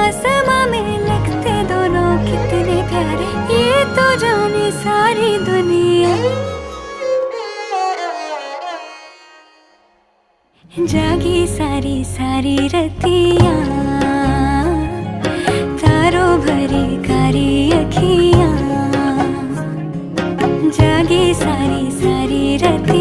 आसमां में लगते दोनों कितने प्यारे, ये तो जाने सारी दुनिया। जागी सारी सारी रतियाँ, तारों भरी कारी अखियाँ। जागी सारी सारी रतियाँ।